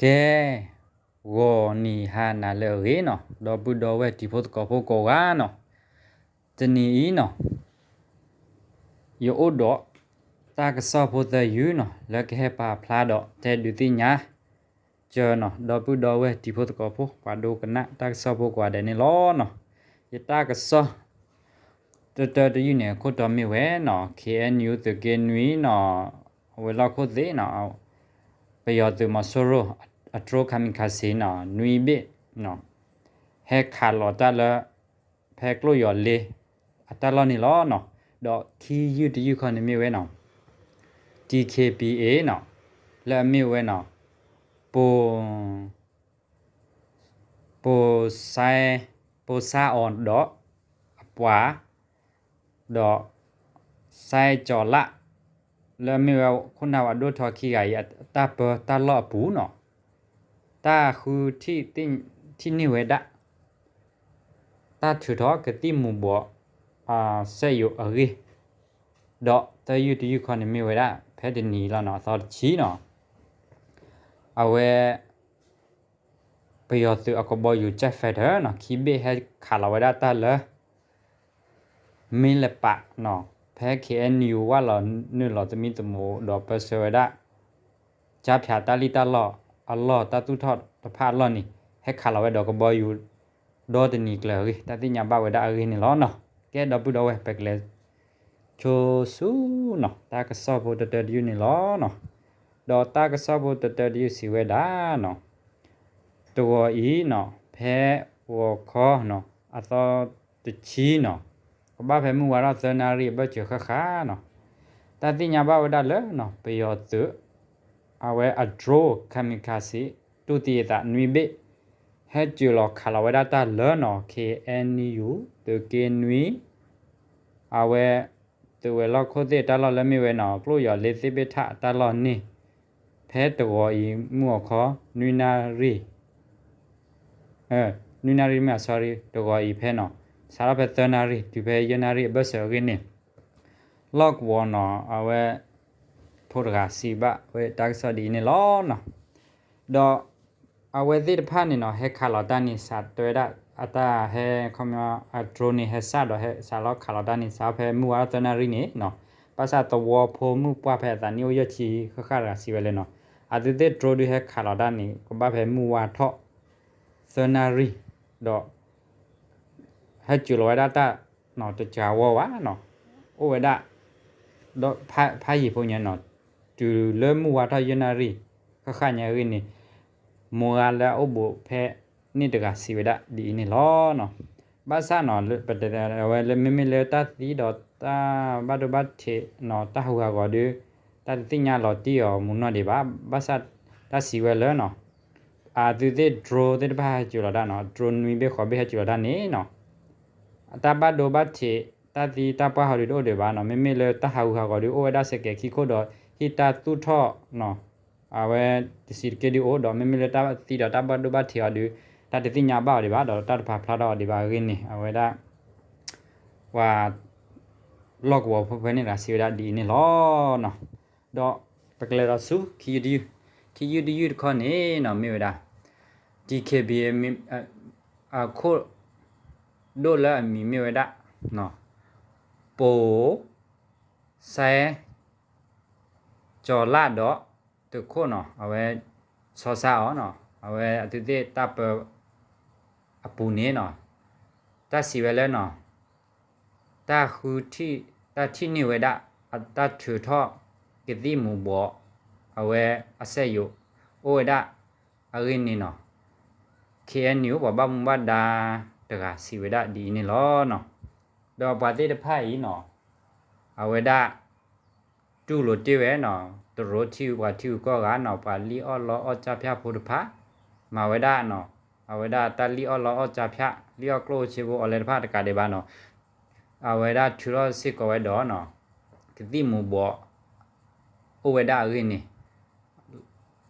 ကဲ, ဂီၤနံၤဟါနၤလၢအဂ့ၤနီၤ, ဒီပုၢ်ဒီဝဲၢ်တံၤဖိသကိးဖိကိးဂၤနီၤ, တနံၤအံၤနီၤ, ယအိၣ်ဒီးတၢ်ကစီၣ်ဖိသၢယုၢ်နီၤ လၢကဟဲပာ်ဖျါဒီးတဲဒုးသ့ၣ်ညါ ကၢနီၤ ဒီပုၢ်ဒီဝဲၢ်တံၤဖိသကိးဖိ ပှၤဒိကနၣ်တၢ်ကစီၣ်ဖိကိးဂၤဒဲးန့ၣ်လီၤ. ယတၢ်ကစီၣ် တတၢတယုၢ်န့ၣ် အခိၣ်တီမ့ၢ်ဝဲနီၤ ခ့ၣ်အဲၣ်ယူၣ် သုးက့နွံနီၤ, အဝဲလီၢ်ခိၣ်သ့ၣ်နီၤ, ပယီၤသုးမီၤစိရိၤ အdrone kamikazeနီၤ နွံဘ့ၣ်နီၤ, ဟဲခးလီၤတၢ်လၢ ဖဲကျိၣ်ယီၤလ့ အတၢ်လီၢ်န့ၣ်လီၤနီၤ. ဒီးခံယုၢ်တယုၢ်ခီန့ၣ်မ့ၢ်ဝဲနီၤ DKBAနီၤ, လၢအမ့ၢ်ဝဲနီၤ ပိ ပိ ပိစါအီၤဒီးအပှၤ ဒီး စဲကၠီၤလၣ် လၢအမ့ၢ်ဝဲခိၣ်နၢ်ဝဲဒိၣ်ထီခံဂၤအံၤ အတၢ်ပၢတၢ်လီၢ်အပူၤနီၤ, တၢ်ဃုထံၣ်န့ၢ်ဝဲဒၣ် တၢ်ထုးထီၣ်ကသံၣ်မူၤဘှီး စက်ရုံအဂ့ၢ်, ဒီးသၢယုၢ်တယုၢ်ခီန့ၣ်မ့ၢ်ဝဲဒၣ် ဖဲတနံၤလီၤနီၤ အသီတဆံနီၤ, အဝဲ ပယီၤသုးအကဘီယူၤ jet fighterနီၤ ခံဘ့ၣ်ဟဲခးလီၤဝဲဒၣ်တၢ်လၢ မ့ၢ်လၢပာ်နီၤ ဖဲ ခ့ၣ်အဲၣ်ယူၣ် ဝၢ်လီၤနုာ်လီၤသမံသမိး ဒီးပၢဆှၢဝဲဒၣ် ကၠါဖၠးတၢ်လံၣ်တၢ်လီၢ်အလီၢ် တၢ်သူၣ်ထီၣ်တဖၣ်အလီၢ်န့ၣ် ဟဲခးလီၤဝဲဒီးကဘီယူၤ ဒီတနံၤကျၢၤအဂ့ၢ် တၢ်သ့ၣ်ညါဘၣ်ဝဲဒၣ်အဂ့ၢ်န့ၣ်လီၤနီၤ. ကဲ ဒီပုၢ်ဒီဝဲၢ် ပကလဲၤဆိဆူနီၤ တၢ်ကစီၣ်ဖိတတၢတယုၢ်န့ၣ်လီၤနီၤ. ဒီးတၢ်ကစီၣ်ဖိတတၢတယုၢ်စံးဝဲဒၣ်နီၤ တဂီၤအံၤနီၤ ဖဲဂီၤခီနီၤ အသီတဆံနီၤ ကဘၣ်ဖဲမုၢ်ဝါထီၣ်သၢနၣ်ရံၣ်အဘၢၣ်စၢၤဃၣ်ဃၣ်နီၤ တၢ်သ့ၣ်ညါဘၣ်ဝဲဒၣ်လၢနီၤ ပယီၤသုး အဝဲအdrone kamikaze တူၢ်သံအသးနွံဘ့ၣ် ဟဲစၢၤလီၤခးလီၤဝဲဒၣ်တၢ်လၢနီၤ ခ့ၣ်အဲၣ်ယူၣ် သုးက့နွံ အဝဲ သုးဝဲၤလီၢ်ခိၣ်သ့ၣ်တၢ်လီၢ်လၢမ့ၢ်ဝဲနီၤ ကျိၣ်ယီၤလ့သ့ၣ်ဘ့ၣ်ထၣ်အတၢ်လီၢ်န့ၣ် ဖဲတဂီၤအံၤမုၢ်ဂီၤခီ နွံနၣ်ရံၣ် နွံနၣ်ရံၣ်မ့ၢ် sorry တဂီၤအံၤဖဲနီၤ စးထီၣ်ဖဲသၢနၣ်ရံၣ် တုၤဖဲယဲၢ်နၣ်ရံၣ်အဘၢၣ်စၢၤအဂ့ၢ်န့ၣ် လီၢ်ကဝီၤနီၤ အဝဲ ဖိတဂၤစံးဘၣ်ဝဲတၢ်ကစီၣ်ဒ်အံၤန့ၣ်လီၤနီၤ. ဒီး အဝဲသ့ၣ်တဖၣ်န့ၣ်နီၤ ဟဲခးလီၤတၢ်န့ၣ် စးတဲဝဲဒၣ် အတၢ်ဟဲ ခီပညီ အdroneန့ၣ် ဟဲစးဒီးဟဲစးလီၤခးလီၤတၢ်န့ၣ် စးထီၣ်ဖဲမုၢ်ဝါထီၣ်သၢနၣ်ရံၣ်န့ၣ်နီၤ ဘၣ်ဆၣ်သဝီဖိမုၢ်ပှၢ်ဖဲအသးနံၣ်အိၣ်ယဲၢ်ဆံဃၣ်ဃၣ်တဂၤစံးဝဲလၢနီၤ အဝဲသ့ၣ်droneဒုးဟဲခးလီၤတၢ်န့ၣ် ကဘၣ်ဖဲမုၢ်ဝါထီၣ် သၢနၣ်ရံၣ် ဒီး ဟဲစၢၤလီၤဝဲဒၣ်တၢ်နီၤ တစှၤဝီဘၣ်နီၤ အိၣ်ဝဲဒၣ် ဒီးဖးယံာ်ဖိညါနီၤ တုၤလၢမုၢ်ဝါထီၣ်ယဲၢ်နၣ်ရံၣ် ဃၣ်ဃၣ်ညါအဂ့ၢ်န့ၣ် မိၢ်ဂၤလၢအအိၣ်ဘူးဖဲန့ၣ်တဂၤစံးဝဲဒၣ်ဒ်အံၤန့ၣ်လီၤနီၤ. ဘၣ်ဆၣ်နီၤ ပတဲဝဲလၢမ့မ့ၢ်လၢတၢ်သံဒီးတၢ်ဘၣ်ဒိဘၣ်ထံး တၢ်ဟးဂူာ်ဟးဂီၤဒီး တၢ်တသ့ၣ်ညါလီၤတံၢ်အီၤမုၢ်နီၢ်ဒံးဘၣ် ဘၣ်ဆၣ်တၢ်စံးဝဲလၢနီၤ အဝဲသ့ၣ်droneသ့ၣ်တဖၣ်ဟဲစၢၤလီၤတၢ်နီၤ droneနွံဘ့ၣ်ဃိးဘ့ၣ်ဟဲစၢၤလီၤတၢ်န့ၣ်နီၤ အတၢ်ဘၣ်ဒိဘၣ်ထံး တၢ်သံတၢ်ပှၢ်ဟီဒုးတအိၣ်ဒံးဘၣ်နီၤ မ့မ့ၢ်လၢတၢ်ဟးဂူာ်ဟးဂီၤဒုးအိၣ်ဝဲဒၣ်စဲးကဲးခံခိၣ်ဒီး ဟံၣ်တၢ်သူၣ်ထီၣ်နီၤ အဝဲတဆံးတက့ၢ်ဒုးအိၣ်ဒီး မ့မ့ၢ်လၢတၢ်သံဒီးတၢ်ဘၣ်ဒိဘၣ်ထံးအီၤဒုး တၢ်တသ့ၣ်ညါဘၣ်အီၤဒံးဘၣ်ဒီး တၢ်တပာ်ဖျါထီၣ်အီၤဒံးဘၣ်အဂ့ၢ်န့ၣ် အဝဲဒၣ် ပှၤ လီၢ်ကဝီၤဖိဖဲန့ၣ်တဂၤစံးဝဲဒၣ်ဒ်အံၤန့ၣ်လီၤနီၤ. ဒီးပကလဲၤဒီးဆူ ခံယုၢ်တယုၢ်တခီန့ၣ်နီၤ မ့ၢ်ဝဲဒၣ် DKBA အခိၣ်ဒိၣ်လၢအမံၤမ့ၢ်ဝဲဒၣ် ပိ စဲ ကၠီၤလၣ်ဒီး သုးခိၣ်နီၤ အဝဲ ဆီစါအီၤနီၤ အဝဲအဝဲသ့ၣ်တၢ်ပၢ အပူၤန့ၣ်နီၤ တၢ်စံးဝဲလၢနီၤ တၢ်ဃုထံၣ် တၢ်ထံၣ်န့ၢ်ဝဲဒၣ် အတၢ်ထုးထီၣ်ကသံၣ်မူၤဘှီး အဝဲအစက်ရုံ အိၣ်ဝဲဒၣ်အဂ့ၢ်န့ၣ်နီၤ ခ့ၣ်အဲၣ်ယူၣ် ပှၤဘၣ်မူဘၣ်ဒါတဂၤစံးဝဲဒၣ်ဒ်အံၤန့ၣ်လီၤနီၤ. ဒီးပှၤသ့ၣ်တဖၣ်အံၤနီၤ အဝဲဒၣ် တူၢ်လိာ်တ့ၢ်ဝဲနီၤ တရူးထံဂုၤပှၤထံဂုၤကီၢ်ဂၤနီၤ ပှၤလံၣ်အီၣ်လီအီၣ်ကၠါဖၠၣ်ဖိတဖၣ် မၤဝဲဒၣ်နီၤ အဝဲဒၣ်တၢ်လံၣ်အီၣ်လီအီၣ်ကၠါဖၠၣ် လံၣ်အီၣ်ကျိၣ်အိၣ်စ့ဖိအီၤလဲၤတဖၣ်တကးဒံးဘၣ်နီၤ အဝဲဒၣ်ထုးထီၣ်စ့ၢ်ကီးဝဲဒီးနီၤ ကသံၣ်မူၤဘှီး အိၣ်ဝဲဒၣ်အဂ့ၢ်န့ၣ်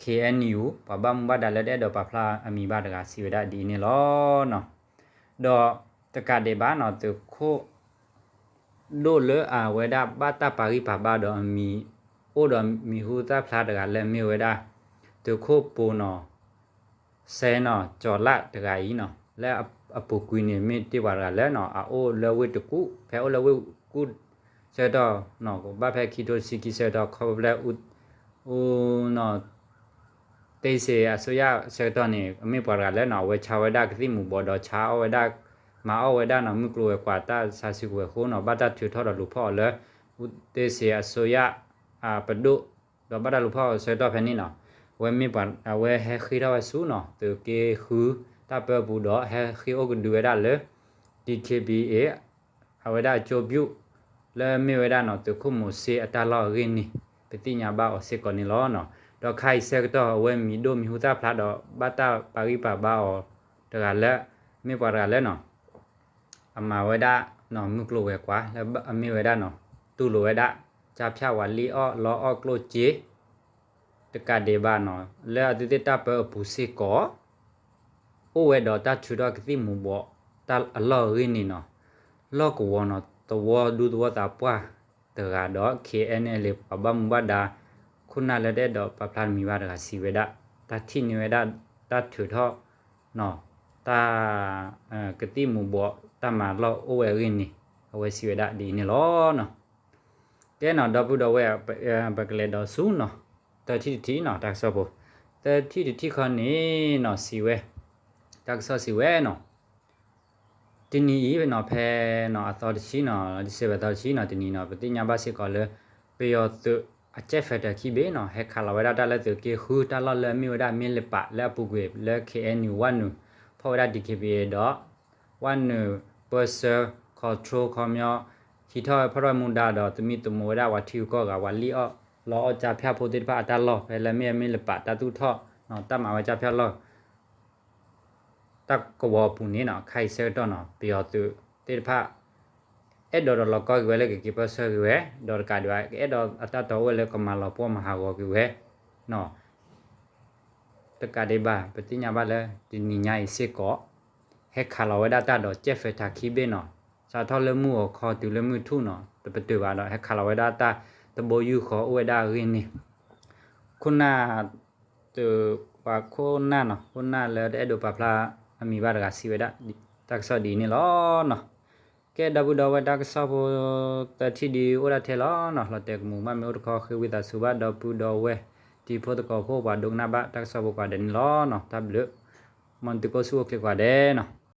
ခ့ၣ်အဲၣ်ယူၣ် ပှၤဘၣ်မူဘၣ်ဒါလၢတအဲၣ်ဒိးပာ်ဖျါအမံၤဘၣ်တဂၤစံးဝဲဒၣ်ဒ်အံၤန့ၣ်လီၤနီၤ. ဒီးတကးဒံးဘၣ်နီၤ သုးခိၣ် ဒိၣ်လၢအဝဲဒၣ်ဘၣ်တၢ်ပာ်ဂံၢ်ပာ်ဘါဒီးအမံၤ အိၣ်ဒီးမံၤဟူသၣ်ဖျါတဂၤလၢမ့ၢ်ဝဲဒၣ် သုးခိၣ်ပိနီၤ စဲနီၤ ကၠီၤလၣ်တဂၤအံၤနီၤ လၢအပူၤကွံာ်န့ၣ် မ့ၢ်တ့ၢ်ပှၤတဂၤလၢနီၤ အအိၣ်လၢဝ့ၢ်တကူၣ် ဖဲအိၣ်လၢဝ့ၢ်ကူၣ်ဆၢကတီၢ်နီၤ ကဘၣ်ဖဲခံထိတဆံခံဆၢကတီၢ် ခီဖျိလၢ အူနီၤ တ့စ့အစိယၣ်ဆၢကတီၢ်န့ၣ် အမ့ၢ်ပှၤတဂၤလၢနီၤ အဝဲဆါဝဲဒၣ်ကသံၣ်မူၤဘှီးဒီးဆါအီၣ်ဝဲဒၣ် မၤအီၣ်ဝဲဒၣ်နီၤ မုၢ်ကျိၤဝဲၤကွာ်တၢ်ဆါစုကဝဲၤအဃိနီၤ ဘၣ်တၢ်ထုးထီၣ်ဒီးလူၤဖီၣ်အီၤလၢ အူတ့စ့အစိယၣ် ပဒိၣ် ဒီးဘၣ်တၢ်လူၤဖီၣ်အီၤဆၢကတီၢ်ဖဲန့ၣ်နီၤ အဝဲမ့ၢ်ပှၤ အဝဲဟဲဃ့ထီၣ်ဝဲဆူနီၤ သုးက့ဃုတၢ်ပၢအပူၤဒီး ဟဲဃ့အိၣ်ကဒုဝဲဒၣ်လၢ DKBA အဝဲဒၣ်အကၠိဘျုး လၢမ့ၢ်ဝဲဒၣ်နီၤ သုးခိၣ်မိၤၡ့အတၢ်လီၢ်အဂ့ၢ်န့ၣ် ပသ့ၣ်ညါဘၣ်အီၤစ့ၢ်ကီးန့ၣ်လီၤ. ဒီးခါအံၤဆၢကတီၢ် အဝဲမံၤဒိၣ်မံၤဟူသၣ်ဖျါဒီး ဘၣ်တၢ်ပာ်ဂံၢ်ပာ်ဘါအီၤတဂၤလၢ မ့ၢ်ပှၤတဂၤလၢနီၤ အမၤဝဲဒၣ်နီၤ မုၢ်ကျိၤဝဲၤကွာ် လၢအမ့ၢ်ဝဲဒၣ်နီၤ တူၢ်လိာ်ဝဲဒၣ် ကၠါဖၠၣ်ဝၤလံၣ်အီၣ်လီအီၣ်ကျိၣ်စ့ တကးဒံးဘၣ်နီၤ လၢအသုးသ့ၣ်တၢ်ပၢအပူၤစ့ၢ်ကီး အိၣ်ဝဲဒီးတၢ်ထုးထီၣ်ကသံၣ်မူၤဘှီးတၢ်အလီၢ်အဂ့ၢ်န့ၣ်နီၤ လီၢ်ကဝီၤနီၤ သဝီဒူသဝီသးပှၢ်တဂၤဒီး KNLA ပှၤဘၣ်မူဘၣ်ဒါ ခိၣ်နၢ်လၢတအဲၣ်ဒိးပာ်ဖျါတမံၤဘၣ်တဂၤစံးဝဲဒၣ် တၢ်ထံၣ်န့ၢ်ဝဲဒၣ် တၢ်ထုးထီၣ်နီၤ တၢ် ကသံၣ်မူၤဘှီး တၢ်မၤလီၢ်အိၣ်ဝဲအဂ့ၢ်န့ၣ် အဝဲစံးဝဲဒၣ်ဒ်အံၤန့ၣ်လီၤနီၤ. ကဲနီၤ ဒီပုၢ်ဒီဝဲၢ် ပကလဲၤဒီးဆူနီၤ သၢထံၣ်တထံၣ်နီၤ တၢ်ကစီၣ်ဖိ သၢထံၣ်တထံၣ်ခီန့ၣ်နီၤ စံးဝဲ တၢ်ကစီၣ်စံးဝဲနီၤ တနံၤအံၤနီၤ ဖဲနီၤ အသီတဆံနီၤ December သီတဆံနီၤ တနံၤနီၤ ပသ့ၣ်ညါဘၣ်စ့ၢ်ကီးလၢ ပယီၤသုးအကၠဲၣ် fighter ခံဘ့ၣ်နီၤ ဟဲခးလီၤဝဲဒၣ်တၢ်လၢသုးက့ဃု တၢ်လီၢ်လၢအမ့ၢ်ဝဲဒၣ်မ့ၢ်လပး လၢအပူၤကွံာ်လၢ KNU ဝၣ်နုာ် ဖီၣ်ဝဲဒၣ် DKBA ဒီး ဝၣ်နုာ် ပၢဆှၢ control ခီပညီ ဟံးထီၣ်ဝဲဖီၣ်ထီၣ်ဝဲမူဒါဒီး သမံသမိးဝဲဒၣ်ပှၤထံဂုၤကီၢ်ဂၤ ပှၤလံၣ်အီၣ်လီအီၣ်ကၠါဖၠၣ်ဖိသ့ၣ်တဖၣ်အတၢ်လီၢ် ဖဲလၢမ့ၢ်မ့ၢ်လပး တၢ်သူၣ်ထီၣ်နီၤ တၢ်မၤဝဲကၠါဖၠၣ်လီၢ် တၢ်ကဝီၤအပူၤန့ၣ်နီၤ ခါအံၤဆၢကတီၢ်နီၤ ပယီၤသုးသ့ၣ်တဖၣ် အဲၣ်ဒိးဒီးလီၤကီက့ၤဝဲလၢကက့ၤပၢဆှၢက့ၤဝဲ ဒီးတကးဒံးဘၣ် ကအဲၣ်ဒိးအတၢ်တီဝဲလၢကမၤလီၤပှီၢ်မၤဟးဂီၤက့ၤဝဲနီၤ တကးဒံးဘၣ် ပသ့ၣ်ညါဘၣ်လၢ တနံၤညါအံၤစ့ၢ်ကီး ဟဲခးလီၤဝဲဒၣ်တၢ်ဒီးကၠဲၣ် fighter ခံဘ့ၣ်နီၤ စးထီၣ်လၢမုၢ်ဂီၤခီတုၤလၢမုၢ်ထူၣ်နီၤ တပတုာ်ဘၣ်ဒီး ဟဲခးလီၤဝဲဒၣ်တၢ်တဘိယူၢ်ဃီအိၣ်ဝဲဒၣ်အဂ့ၢ်န့ၣ် ခိၣ်နၢ် သုးပှၤခိၣ်နၢ်နီၤ ခိၣ်နၢ်လၢတအဲၣ်ဒိးပာ်ဖျါအမံၤဘၣ်တဂၤစံးဝဲဒၣ် တၢ်ကစီၣ်ဒ်အံၤန့ၣ်လီၤနီၤ. ကဲဒီပုၢ်ဒီဝဲၢ် တၢ်ကစီၣ်ဖိသၢထံၣ်ဒ်အံၤအိၣ်ဒၣ်ထဲလီၤနီၤ လီၤတဲာ်ကမူးဘၣ်မ့ၢ်အိၣ်တခီ ဃ့ဝံသးစူၤဘၣ်ဒီပုၢ်ဒီဝဲၢ် တံၤဖိသကိးဖိ ပှၤဒိကနၣ်ဘၣ်တၢ်ကစီၣ်ဖိကိးဂၤဒဲးန့ၣ်လီၤနီၤ တၢ်ဘျုး မ်သုကအိၣ်ဆူၣ်အိၣ်ချ့ကိးဂၤဒဲးနီၤ.